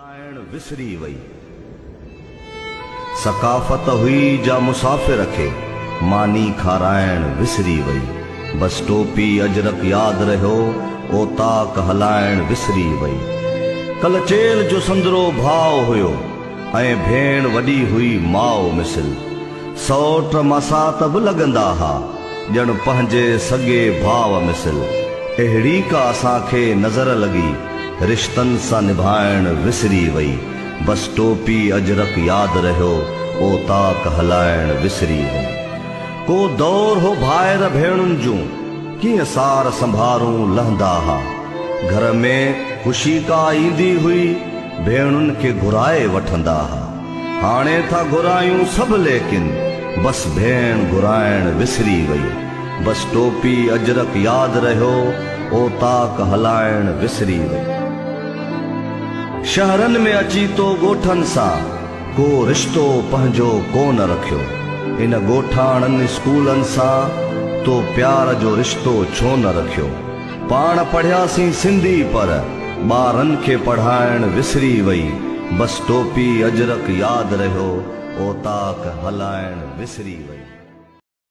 هلائڻ وسري وئي. ثقافت هئي جا مسافر کي ماني کارائڻ وسري وئي. بس ٽوپي اجرڪ ياد رهيو، اوطاق هلائڻ وسري وئي. ڪل چيل جو سندرو ڀاء هيو ۽ ڀيڻ وڏي هئي ماء مثل. سئوٽ ماسات به لڳندا ها، ڄڻ پنهنجي سڳي ڀاء مثل. اهڙي ڪا اسان کي نظر لڳي. رشتن سان نڀائڻ وسري وئي. بس ٽوپي اجرڪ ياد رهيو، اوطاق هلائڻ وسري وئي. ڪو دور هو ڀائر ڀيڻن جون، ڪيئن سار سنڀارون لهندا ها. گهر ۾ خوشي ڪا ايندي هئي، ڀيڻن کي گهرائي وٺندا ها. هاڻي ٿا گهرايون سڀ ليڪن، بس ڀيڻ گهرائڻ وسري وئي. بس ٽوپي اجرڪ ياد رهيو، اوطاق هلائڻ وسري وئي. شهرن ۾ اچي تو ڳوٺن سان ڪو رشتو پنهنجو ڪونه رکيو. ان ڳوٺاڻن اسڪولن سان تو پيار جو رشتو ڇو نه رکيو. پاڻ پڙهياسين سنڌي پر ٻارن کي پڙهائڻ وسري وئي. بس ٽوپي اجرڪ ياد رهيو، اوطاق هلائڻ وسري وئي.